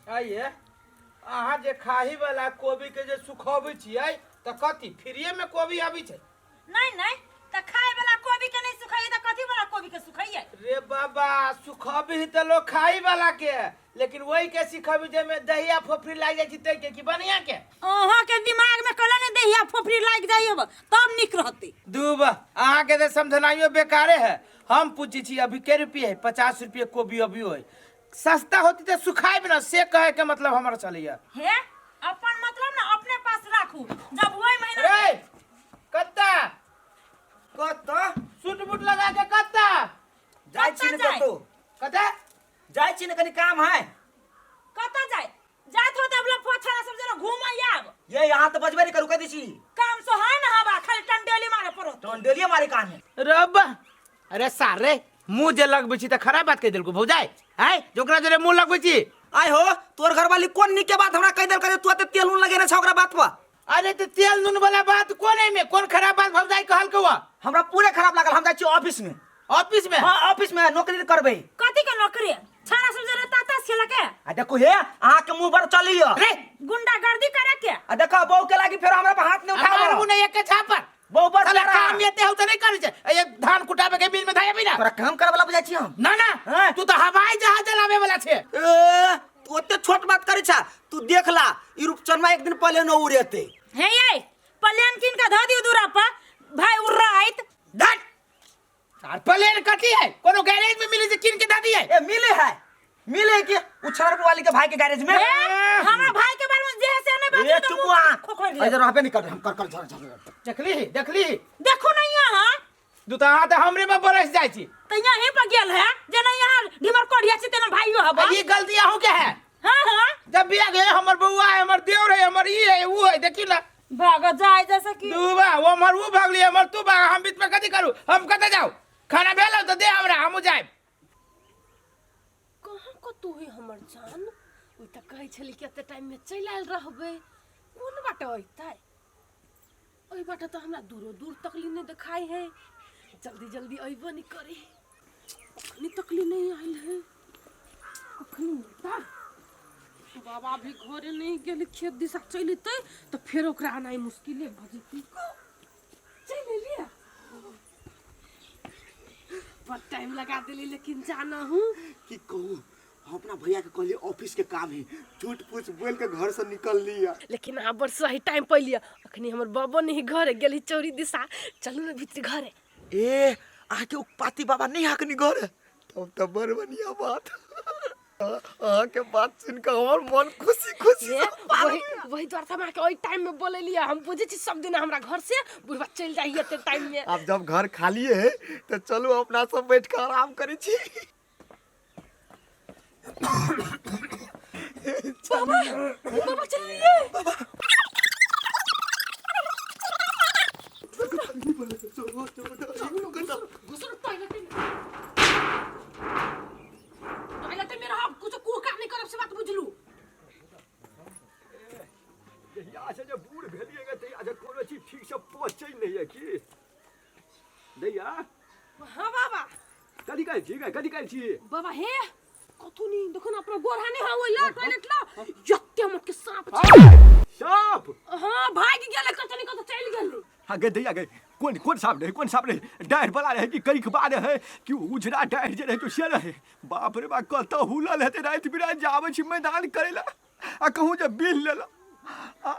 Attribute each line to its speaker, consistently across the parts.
Speaker 1: आइए अहाँ जे खाही वाला कोबी के जे सुखबै छियै तऽ कथी फ्रीए में कोबी आबै छै?
Speaker 2: नहीं नहीं, त खाए वाला कोबी के नहीं सुखाइए त कथी वाला कोबी के सुखाइए?
Speaker 1: रे बाबा, सुखबी तऽ लोग खाही वाला के, लेकिन वही के सिखबी जाहिमे दहिया फोफरी लागि जाइ छै तै के कि बढ़िया के।
Speaker 2: अहाँ के दिमाग में कहले ने दहिया फोफरी लागि जाइ होब तब नीक रहते।
Speaker 1: दूब अहाँ के तऽ समझनाइयो बेकारे है। हम पूछै छी अभी के रुपये है? 50 रुपये कोबी अभी है। सस्ता होती तऽ सुखाइब ना, से कहे के मतलब हमर छलैया।
Speaker 2: हे अपन मतलब ना अपने पास राखू, जब वही महीना
Speaker 1: रे कत्ता
Speaker 3: कत्ता
Speaker 1: सूट बूट लगा के कत्ता
Speaker 3: जाइ छी ने?
Speaker 2: कत्ता जाय?
Speaker 3: कतौ
Speaker 1: कत्ता
Speaker 3: जाइ छी ने, कनी काम है।
Speaker 2: कतऽ जाय जात हो तब लफुआ छड़ा सब जना घूम आब।
Speaker 3: ये यहाँ तो बजबे नहीं करू, कह दै छी।
Speaker 2: काम सो है ना, हवा खाली टंडेली मारे पड़त।
Speaker 3: टंडेलिए मारे कान है।
Speaker 1: रब अरे सारे मुंह जे लगबै छी तऽ खराब बात कहि देलकौ भौजाइ आय, जे ओकरा जोरे मुंह लगबै छी।
Speaker 3: आय हो, तोर घरवाली कोन नीक के बात हमरा कहि देलकै जे तू एते तेल नून लगेने छौ ओकरा बात पर?
Speaker 1: अरे तऽ तेल नून वाला बात कोन एहिमे, कोन खराब बात भौजाइ कहलकौ?
Speaker 3: हमरा पूरे खराब लागल। हम जाइ छी ऑफिस में।
Speaker 1: ऑफिस में?
Speaker 3: हाँ, ऑफिस में नौकरी करबै।
Speaker 2: कथी के नौकरी? छाड़ा सब जरे ताता खेल के।
Speaker 3: आ देखो हे, अहाँ के मुंह पर चलियो
Speaker 1: रे
Speaker 2: गुंडागर्दी करे के।
Speaker 3: आ देखो, बहू के लागी फेर हमरा पर हाथ नहीं
Speaker 1: हमार
Speaker 3: उठाओ।
Speaker 1: मुंह नहीं एक झापर।
Speaker 3: बहू बड़
Speaker 1: साला
Speaker 3: प्यारा।
Speaker 1: काम एते हौ तऽ नहीं करै छै। ए धान कुटाबे के बिल में धाय अभी ना।
Speaker 3: तोरा काम करे वाला बुझाइ छी हम?
Speaker 1: ना ना।
Speaker 3: हाँ?
Speaker 1: तू तो हवाई जहाज चलावे वाला छे।
Speaker 3: ए, तू ओते छोट बात करै छा? तू देख ला, ई रूपचनमा एक दिन पहले न उड़ेते।
Speaker 2: हे ये प्लेन किन के धऽ दियौ दूरा पर, भाई उड़राइत।
Speaker 1: धट आर प्लेन कथी है? कोनो गैरेज में मिले जे किन के दादी है?
Speaker 3: ए मिले है, मिले है कि उछार वाली के भाई के गैरेज में।
Speaker 2: ए, हमरा भाई के बारे में जे है से नहीं बात।
Speaker 3: ए चुप वहाँ
Speaker 2: खोखोर दिया।
Speaker 3: इधर रहबे नहीं कर, हम कर कर झर झर।
Speaker 1: देखली देखली।
Speaker 2: देखू नहीं यहाँ।
Speaker 1: दू तऽ अहाँ तऽ हमरे में बरस जाइ छी।
Speaker 2: तो यहीं पर गेल है जे नहीं यहाँ ढिमर कोढ़िया छी तेना भाइयो हबा।
Speaker 1: ई गलती अहूँ के है।
Speaker 2: हाँ हाँ।
Speaker 1: जब बिया गए हमर बउआ है, हमर देवर है, हमर ई है ऊ है, देखी ना।
Speaker 2: भाग जाए जैसे कि
Speaker 1: दूबा वो हमर ऊ भागली, हमर तू भाग, हम बीच में कथी करू? हम कतऽ जाऊ? खाना भेल तऽ दे हमरा, हमहूँ जायब।
Speaker 4: कहाँ कतौ है हमर जान? ओहि तऽ कहै छली कि एते टाइममे चलि आयल रहबै। कोन बाटे अयतै? ओहि बाटे तऽ हमरा दूरो दूर तकली नहि देखाइ है। जल्दी जल्दी अयबो नहि करी। अखनी तकली नहि आयल है, कखनी एता? बाबा भी घरे नहि गेलै, खेत दिशा चलि एतै तऽ फेर ओकरा आनाइ मुश्किले भऽ जेतै। चलि एलियै, बड़ टाइम लगा देली, लेकिन जाना हूँ।
Speaker 5: की कहूँ, हम अपना भैया के कहलिए ऑफिस के काम है, झूठ पूछ बोल के घर से निकल लिया।
Speaker 4: लेकिन अहाँ बड़ सही टाइम पैलिए। अखनी हमर बाबो नहीं घरे गेली चौरी दिशा, चलू ने भीतर घरे।
Speaker 5: ए अहाँ के पाती बाबा नहीं हाकनी घर, तब तो बड़ बढ़िया बात। अहाँ के बात सुन के हमर मन खुशी खुशी
Speaker 4: ए, वही वही द्वार हम अहाँके ओहि टाइम में बोलेलियै। हम बुझै छी सब दिन हमरा घर से बुढ़वा चलि जाइए एते टाइम में।
Speaker 5: अब जब घर खाली है तो चलू अपना सब बैठ के आराम करै छी।
Speaker 4: बाबा, बाबा चलिए। घुसो टॉयलेट में, टॉयलेट में रहब, कुछ कुका नहीं करब से बात बुझलू।
Speaker 5: जहिया से जे बूढ़ भेलियै गे तहिया से कोनो चीज ठीक से पचै नहि यऽ की दैया।
Speaker 4: हाँ बाबा।
Speaker 5: कथी कहै छी गे, कथी कहै छी?
Speaker 4: बाबा हे, कथू नहीं, देखो ना अपना गोरहा नहीं हाँ ओइला टॉयलेट ला यत्ते मोट के सांप छै।
Speaker 5: सांप?
Speaker 4: हाँ, भागि गेलै, कतौ नहीं कतौ चलि गेलै।
Speaker 5: हाँ गे दैया गे, कोन कोन सांप रहै, कोन सांप रहै? डाढ़ि वाला रहै कि करिकबा रहै कि उजरा डाढ़ि जे रहै तो से रहै? बाप रे बाप, कतऽ हुलल हेतै राति बिराति जे आबै छी मैदान करै लए आ कहूँ जे बिल लेलक। आ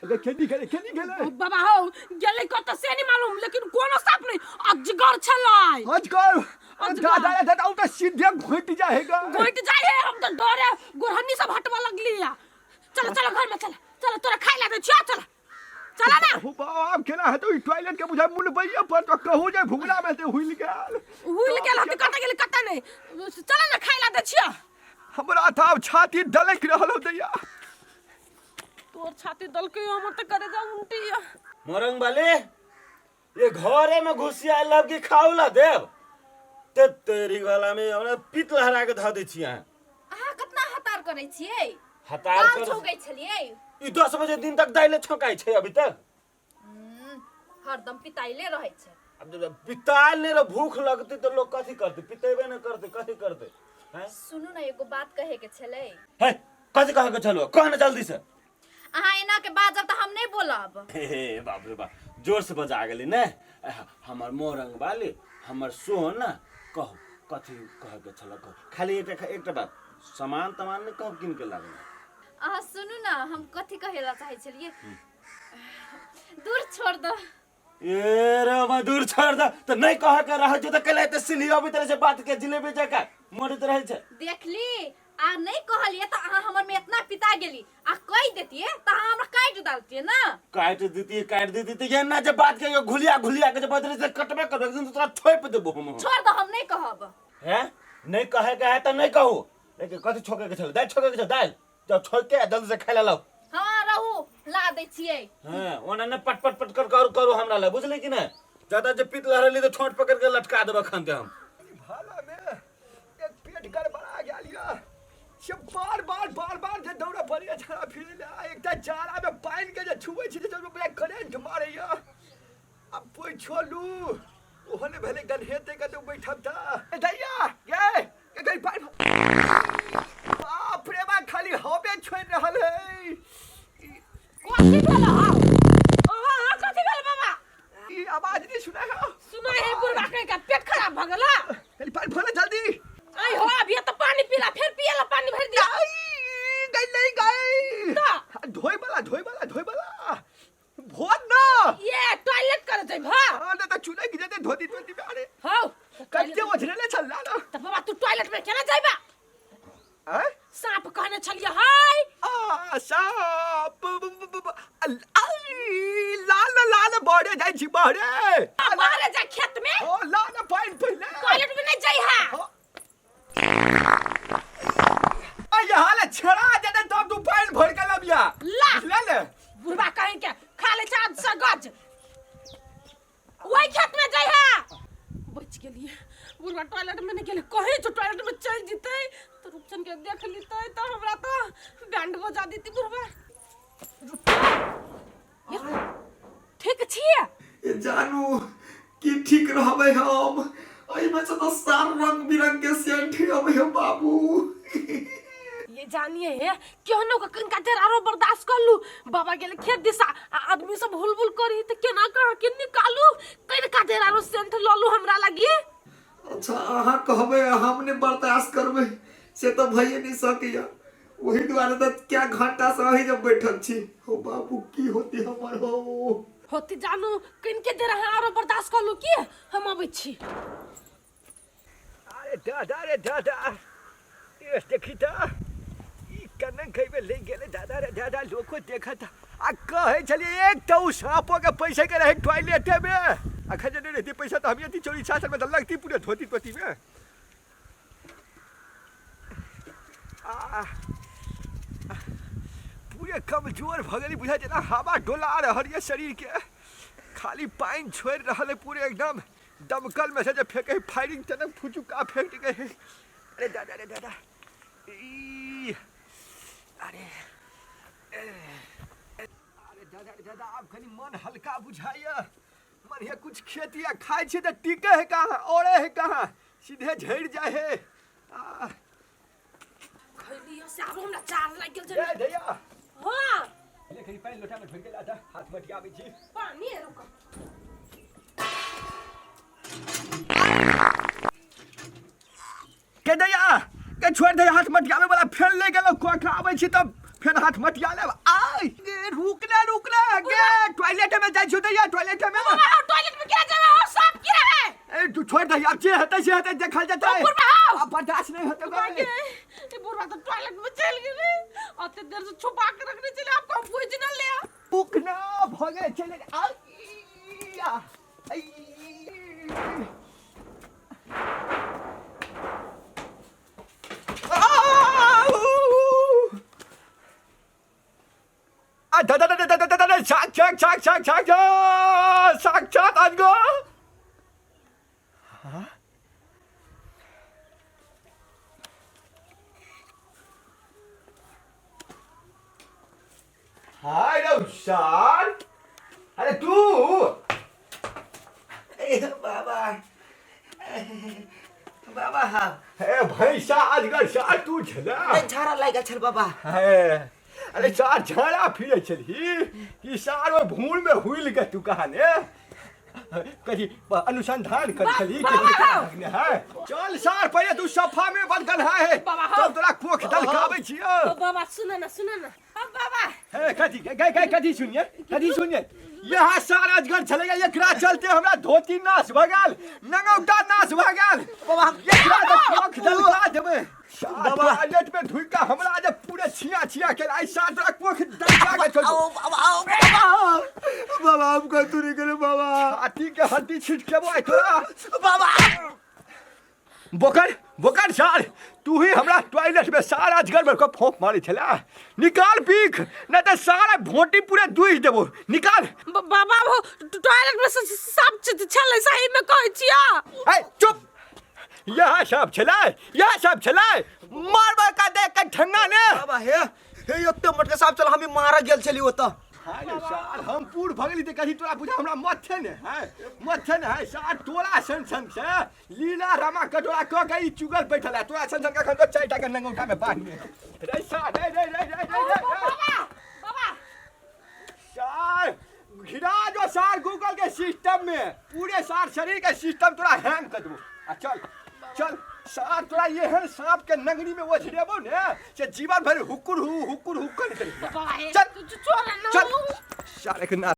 Speaker 5: गे केनी गेलै, केनी गेलै?
Speaker 4: बाबा हौ, गेलै कतऽ से नहीं मालूम, लेकिन कोनो सांप नहीं, अजगर छलै।
Speaker 5: अजगर?
Speaker 4: अजगर।
Speaker 5: दादा दादा, ओ तऽ सीधे घोटि जाइ है गे।
Speaker 4: घोटि जाइ है, हम तऽ डरे गोरहन्नी सब हटबऽ लगली। चल चल घर में चल, चल तोरा खाइ ला दै छियौ, चल चल ना।
Speaker 5: हो बाप, केना हेतौ ई टॉयलेट के बुझाइ मुनबैये पर तो कहूँ जे भुगला में ते हुलि गेल।
Speaker 4: हुलि गेल हते, कतऽ गेलै कतऽ नहि। चल ना खाइ ला दै छियौ।
Speaker 5: हमरा तऽ आब छाती दलकि रहल हौ दैया।
Speaker 4: तोर छाती दलकै, हमर तऽ करेजा उल्टी या।
Speaker 6: मोरंग वाले, ये घरे में घुसी आयल लब कि खाऊ ला देब ते तेरी गला में हमरा पित लहरा के धऽ दै छी अहाँ।
Speaker 7: अहाँ कतना हतार करै छियै?
Speaker 6: हतार
Speaker 7: दाल
Speaker 6: कर
Speaker 7: छौकै छलियै।
Speaker 6: ई 10 बजे दिन तक दाइले छौंकाइ छै अभी तक।
Speaker 7: हरदम पिताइले रहै छै।
Speaker 6: अब जब पिताइल नहि रह, भूख लगतै तऽ लोग कथी करतै? पितेबे नहि करतै, कथी करतै? हैं?
Speaker 7: सुनू ने, एगो बात कहे के छलै।
Speaker 6: है कथी कहे के छलो कह ना जल्दी से।
Speaker 7: अहाँ एना के बाजब तऽ हम नहि बोलब।
Speaker 6: हे बाप रे बाप, जोर से बजा गेली ने। हमर मोरंग वाली, हमर सोना, कहू कथी कहे के छलो कहू। खाली एकटा एकटा बात, सामान तमान नहि कहब कीन के लागल।
Speaker 7: अहाँ सुनू ना, हम कथी कहे ला चाहै छलियै, दूर छोड़ दो।
Speaker 6: ए रे बा, दूर छोड़ दे त नहीं कहे के रह जो त केले त सिली अबैत रहे छै बात के जिलेबी जका मरैत रहे छै।
Speaker 7: देखली आ नहीं कहलिए त अहाँ हमर में इतना पिता गेली, आ कह देतिए त अहाँ हमरा काटि डालतिए ना।
Speaker 6: काटि देतिए, काटि देतिए त ये ना जे बात के यो घुलिया घुलिया के जे बात रहे छै कटबे करबे, एक दिन त तोरा छोपि देबो हम।
Speaker 7: छोड़ दो, हम नहीं कहब।
Speaker 6: हैं, नहीं कहे के है त नहीं कहू, लेकिन कथी छोके के छल, दालि छोके के छल, दालि जब छोक के जल्दी से खाय ला लाउ।
Speaker 7: हाँ रहू, ला दै छियै।
Speaker 6: हाँ, ओना ने पट पट पट कर करू करू हमरा ला, बुझली कि नहीं? ज्यादा जे पीत लहरली तो ठोंठ पकड़ के लटका देबो खन ते हम।
Speaker 5: भाला में एक पेट गड़बड़ा गेल या से बार बार बार बार जे दौड़ा पड़ैया छड़ा फिरे ला, एकटा जाड़ा में पानि के जे छुबै छी तऽ पूरा करेंट मारैया। अब पूछलू ओहो ने भेलै गन्हेते कतौ बैठब तऽ दैया गे के गई पानि, बाप रे बा, खाली हवे छोड़ि रहल है।
Speaker 4: कथी भेल हौ? अहाँ कथी भेल बाबा?
Speaker 5: ई आवाज नहीं सुना है?
Speaker 4: सुना है बुढ़वा कहीं का पेट खराब भ गेल।
Speaker 5: खाली पानि भरले जल्दी।
Speaker 4: आई हो, अभी तो पानी पीला, फिर पियला पानी भर दिया।
Speaker 5: आई गई नहीं गई
Speaker 4: तो
Speaker 5: धोए वाला धोए वाला धोए वाला भोर ना
Speaker 4: ये टॉयलेट करे जाई भा।
Speaker 5: हां, ना तो चूल्हा गिरे दे धोती धोती में। अरे
Speaker 4: हौ
Speaker 5: कच्चे ओझरेले चल ला ना।
Speaker 4: त बाबा तू टॉयलेट में केना जाइबा?
Speaker 5: हैं?
Speaker 4: सांप कहने छलिए हाय।
Speaker 5: आ सांप आई, लाल लाल बड़े जाई छी बड़े।
Speaker 4: बाहरे जा खेत में।
Speaker 5: ओ लाल पानी पहिले।
Speaker 4: टॉयलेट में नहीं जाई है।
Speaker 5: आ यहाँ ले छेड़ा देते तब तू पानी भर के लबिया।
Speaker 4: ला।
Speaker 5: ले ले।
Speaker 4: बुढ़वा कहीं के खा ले चाँद से गज, वही खेत में जाई है। बच गेलिए, बुढ़वा टॉयलेट में नहीं गेले, कहीं जो टॉयलेट में चल जीते तो रूपचन के देख लेते तो हमरा तो बैंड बजा देती बुढ़वा। ठीक छिए
Speaker 8: जानू की ठीक रहबै हम, एहिमे से तऽ सार रंग बिरंग के सेंट अबै है बाबू।
Speaker 4: ये जानिए हे केहनो के कनका देर आरो बर्दाश्त कर लू, बाबा गेले खेत दिशा आ आदमी सब हुलबुल करी त केना कहाँ के निकालू, कनका देर आरो सेंट ल लू हमरा लगी।
Speaker 8: अच्छा अहाँ कहबै हम ने बर्दाश्त करबै से तऽ भइए नहीं सकैया, वही दुआरे तऽ क्या घंटा से अही जब बैठल छी। हो बाबू की होती हमर हो
Speaker 4: होती जानू, कनके देर अहाँ आरो बर्दाश्त कर लू की हम अबै छी।
Speaker 5: अरे दादा रे दादा, ये देखी त ई कन्ने खइबे ले गेले दादा रे दादा, लोको देखत आ कहै छलियै एक त उ साँपो के पैसे के रहे टॉयलेट में, अखन जे नहीं रहती पैसा त हम यति चोरी छाछर में त लगती पूरे धोती तोती में। आ पूरे कमजोर भ गेली बुझा जेना हवा डोला रहल ये शरीर के, खाली पानि छोड़ि रहल है पूरे एकदम दमकल में से जे फेंके फायरिंग तेना फुचुका फेंक के। अरे दादा रे दादा, ई अरे अरे दादा रे दादा, आब कनी मन हल्का बुझाइया, मन हे कुछ खेती आ खाइ छी तऽ टिके है कहाँ, ओरे है कहाँ, सीधे झड़ि जाइ है। आ
Speaker 4: खैलियो से आब हमरा चार लागि गेल
Speaker 5: ए
Speaker 4: छै।
Speaker 5: दैया
Speaker 4: हां
Speaker 5: ले कनी पानि लोटा में ढोरि के लाता, हाथ मटियाबै छी।
Speaker 4: पानी है रुक।
Speaker 5: के दैया के छोड़ दे, हाथ मटियाबै वाला फेन ले गेलौ, कह के आबै छी तब फेन हाथ मटिया लेब। आइ गे रुक ने रुक ने गे, टॉयलेट में जाइ छी दैया, टॉयलेट में।
Speaker 4: बाबा टॉयलेट में केना जेबै, ओ सांप की रहे?
Speaker 5: ए तू छोड़ दे, आब जे हेतै से हेतै, देखल जेतै।
Speaker 4: बुढ़वा हौ।
Speaker 5: आब बर्दाश्त नहीं हेतै
Speaker 4: बागे, ए बुढ़वा तो टॉयलेट में चल गेलै, अते देर से छुपा के रखने छलै, आब हम बुझ न ले।
Speaker 5: रुक ना भ गेलै, चलि आ आई। आ दा दा दा दा दा दा दा छाक छाक छाक छाक छाक छाक साक्षात आज गो। हाय रौशान, अरे तू
Speaker 3: ए बाबा बाबा, हाँ
Speaker 5: हे भैंसा अजगर सार तू छला
Speaker 3: नहीं झाड़ा लागि गेल छल बाबा
Speaker 5: हे अरे सार झाड़ा फिरे छलही कि सार ओहि भूल में हुइल के तू कहा ने कथी अनुसंधान कर छली कथी है चल सार पहिले तू सफा में बदल है
Speaker 4: बाबा,
Speaker 5: चल तोरा कोख दलकाबै छियौ
Speaker 4: ओ बाबा सुन ना सुन ना ओ बाबा
Speaker 5: हे कथी गई गई कथी सुनिए कथी सुनिए यहाँ सारा अजगर छलैया एकरा चलते हमरा धोती नाश भऽ गेल नंगौटा नाश भऽ गेल
Speaker 3: बाबा हम
Speaker 5: एकरा तऽ कोख दलका देबै बाबा टॉयलेट में ढुकि कऽ हमरा जे पूरे छिया छिया के आइ सार तोरा कोख दलका के छोड़
Speaker 3: आओ बाबा आओ बाबा
Speaker 8: बाबा हम कतू नहीं करे बाबा
Speaker 5: छाती के हड्डी छिटकेबो आइ तोरा
Speaker 3: बाबा
Speaker 5: बोकर बोकर सार तू ही हमरा टॉयलेट में सारा अजगर भर के फोंक मारे छला निकाल पीख नहीं तो सारा भोटी पूरे दूहि देबो निकाल
Speaker 4: बाबा वो टॉयलेट में सांप छलै सही में कहै छियौ
Speaker 5: ए चुप यह सब छला यह सब छला मारबा का देख के ठंगा ने
Speaker 3: बाबा हे हे ओते मोटके सांप चल हम मारा गेल छली ओतऽ
Speaker 5: अरे सार हम पूर भगली ते कही तोरा बुझा हमरा मत ने है मत ने है सार तोरा सन सन से लीला रामा कटोरा क के ई चुगल बैठल है तोरा सन सन का खन तो चारिटा के नंगौटा में बांध दे रे सार रे रे रे रे रे रे
Speaker 4: बाबा
Speaker 5: सार घिरा जो सार गूगल के सिस्टम में पूरे सार शरीर के सिस्टम तोरा हैंग कर देबो आ चल चल सार तोरा एहन सांप के नंगरी में ओझरेबो ने से जीवन भर हुकुर हु हुकुर हुकुर
Speaker 4: बाबा हे
Speaker 5: चल
Speaker 4: चोर
Speaker 5: चल सारे के ना।